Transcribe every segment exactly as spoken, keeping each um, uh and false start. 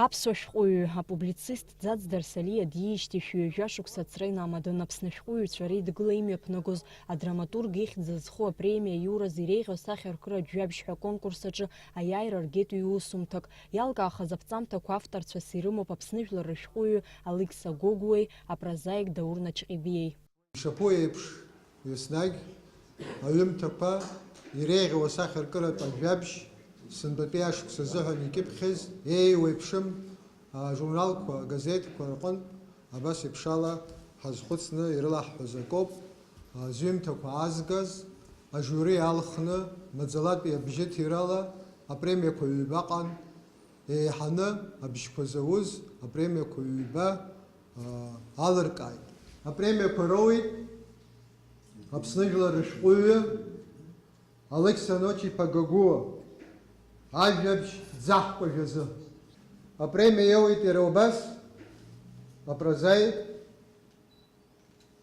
Аԥсуа шәҟәыҩҩы, апублицист Ӡаӡ Дарсалиа диижьҭеи шәҩажәа шықәса ацра инамадон. Аԥсны ашәҟәыҩҩцәа реидгыла имҩаԥнагоз адраматург ихьӡ зызху апремиа аиураз иреиӷьу асахьаркыратә жәабжь ҳәа аконкурс аҿы аиааира ргеит ҩ-усумҭак. Иалкаахаз аԥҵамҭақәа авторцәас ирымоуп Аԥсны жәлар рышәҟәыҩҩы Алықьса Гогәуеи апрозаик Даур Наҷҟьебиеи. Ишаԥу еиԥш, еснагь аҩымҭақәа иреиӷьу асахьаркыратә ажәабжь сынтәатәи ашықәс азыҳәан икьыԥхьыз еиуеиԥшым ажурналқәа, агазеҭқәа рҟынтә абас еиԥшала ҳазхәыцны ирылаҳҳәаз акоуп. Зҩымҭақәа аазгаз ажиури алхны маӡалатәи абжьыҭирала апремиақәа ҩба аҟан еиҳаны абжьқәа зауз апремиақәа ҩба, аа, алыркааит. Апремиақәа роуит Аԥсны жәлар рышәҟәыҩҩы Алықьса Ночи-иԥа Гогәуа, ажәабжь Ӡаҳкәажә азы. Апремиа иоуеит иара убас апрозаик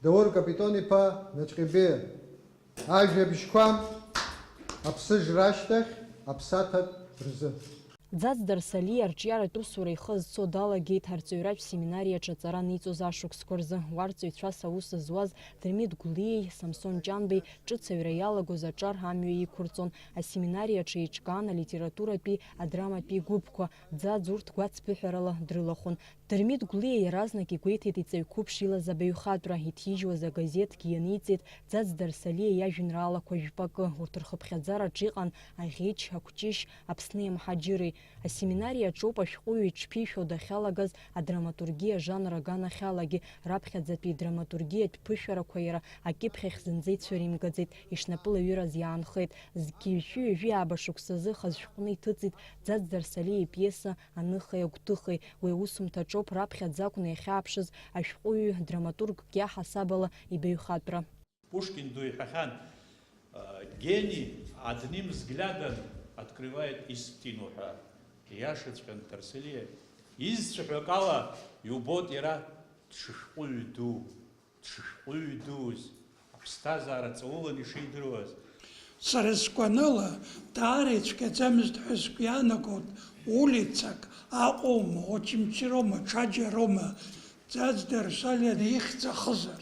Даур Капитон-иԥа Наҷҟьебиа, ажәабжьқәа Аԥсыжра ашьҭахь аԥсаҭатә рзы. Ӡаӡ Дарсалиа арҿиаратә усура ихы зцо далагеит арҵаҩратә семинариаҿы аҵара аниҵоз ашықәсқәа рзы. Уа рҵаҩцәас аус зуаз Дырмит Гәлиеи Самсон Ҷанбеи ҿыц аҩра иалагоз аҿар амҩа иқәырҵон. Асеминариаҿы еиҿкаан алитературатәи, адраматәи гәыԥқәа. Ӡаӡ урҭ гәацԥыҳәарала дрылахәын. Дырмит Гәлиа иаразнак игәеиҭеит иҵаҩ қәыԥш илаз абаҩхатәра, иҭижьуаз агазеҭгьы ианиҵеит Ӡаӡ Дарсалиа иажәеинраалақәа жәпакы, урҭ рхыԥхьаӡараҿ иҟан Аӷьеч, Акәҷышь, Аԥсни амҳаџьыри. Асеминариаҿоуп ашәҟәыҩҩы иҽԥишәо дахьалагаз адраматургиа ажанр аганахьалагьы, раԥхьаӡатәи идраматургиатә ԥышәарақәа иара акьыԥхьахь зынӡа ицәыримгаӡеит, ишнапылаҩыраз иаанхеит. Зқьи жәшәи ҩажәи ааба шықәсазы хаз шәҟәны иҭыҵит Ӡаӡ Дарсалиа ипиеса Аныхеи агәҭыхеи. Уи аусумҭаҿоуп раԥхьаӡа акәны иахьааԥшыз ашәҟәыҩҩы, драматургк иаҳасабала ибаҩхатәра. Пушкин ду иҳәахьан, гений одним взглядом открывает истину ҳәа. Ииашаҵәҟьан Дарсалиа изцәаҳәо акала иубоит иара дшышәҟәыҩҩы ду. Дшышәҟәыҩҩы дуз, аԥсҭазаара ҵаулан ишидыруаз. Сара сгәаныла, даара ицәгьаӡамызт ҳәа сгәы иаанагоит улицак, Аҟәоума, Очамчыроума, Ҽаџьароума, Ӡаӡ Дарсалиа ихьӡ ахызар.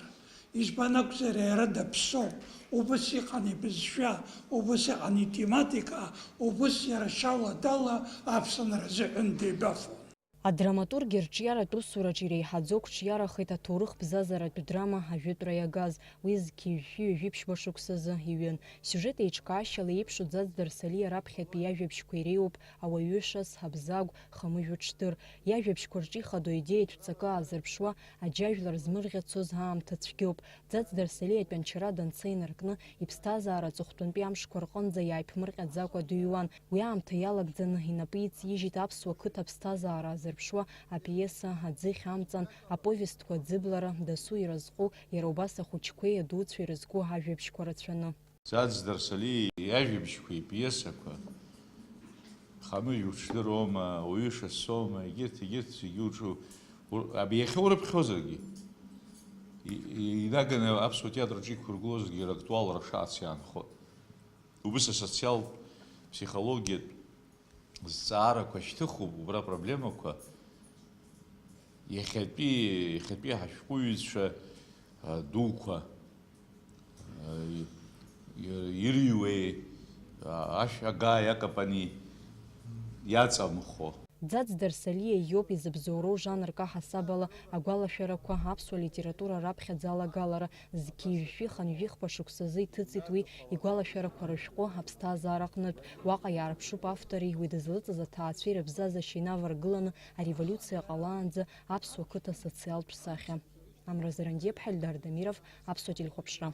Избан акәзар, иара даԥсоуп, убыс иҟан ибызшәа, убыс иҟан итематика, убыс иара шьала-дала Аԥсынра азыҳәан деибафон. Адраматург ирҿиаратә усураҿ иреиҳаӡоу қәҿиарахеит аҭоурых-бзазаратә драма Ажәытәра иагаз, уи зқьи жәшәи ҩажәи ԥшьба шықәсазы иҩын. Сиужет еиҿкаашьала еиԥшу Ӡаӡ Дарсалиа раԥхьатәи иажәабжьқәа иреиуоуп Ауаҩы шас, Абзагә, Хамыжә уҽдыр. Иажәабжьқәа рҿы ихадоу аидеиатә ҵакы аазырԥшуа, аџьажәлар змырӷьацоз аамҭа цәгьоуп. Ӡаӡ Дарсалиа атәанчара данца инаркны, иԥсҭазаара аҵыхәтәантәи амшқәа рҟынӡа иааиԥмырҟьаӡакәа дыҩуан. Уи аамҭа иалагӡаны инапы иҵижьит аԥсуа қыҭа аԥсҭазаара азырԥшуа апиеса Аӡыхь амҵан, аповестқәа Ӡыблара, Дасу иразҟу, иара убас Ахәыҷқәеи адуцәеи ирызку ажәабжьқәа рацәаны. Ӡаӡ Дарсалиа иажәабжьқәеи ипиесақәа, Хамыжә уҽдыроума, Уаҩы шасоума, егьырҭ, егьырҭ зегьы уҿу, ур-, аб-, иахьа урыԥхьозаргьы, и-, и-, инаганы аԥсуа театр аҿы иқәыргылозаргьы, рактуалра шаац иаанхоит. Убыс асоциалтә ԥсихологиатә зҵаарақәа шьҭыхуп, убра апроблемақәа иахьатәи, иахьатәи ҳашәҟәыҩҩцәа, а, дуқәа, а, и-, и-, ирыҩуеи, а, ашә агааи акапани иаҵамхо. Ӡаӡ Дарсалиа иоуп изыбзоуроу жанрк аҳасабала агәалашәарақәа аԥсуа литература раԥхьаӡа алагалара. Зқьи жәшәи хынҩажәи хԥа шықәсазы иҭыҵит уи игәалашәарақәа рышәҟәы аԥсҭазаара аҟнытә. Уаҟа иаарԥшуп автори уи дызлыҵыз аҭаацәеи рыбзазашьа инаваргыланы ареволиуциа ҟалаанӡа аԥсуа қыҭа асоциалтә сахьа. Амра Зарандиаԥҳа, Эльдар Дамиров, Аԥсуа телехәаԥшра.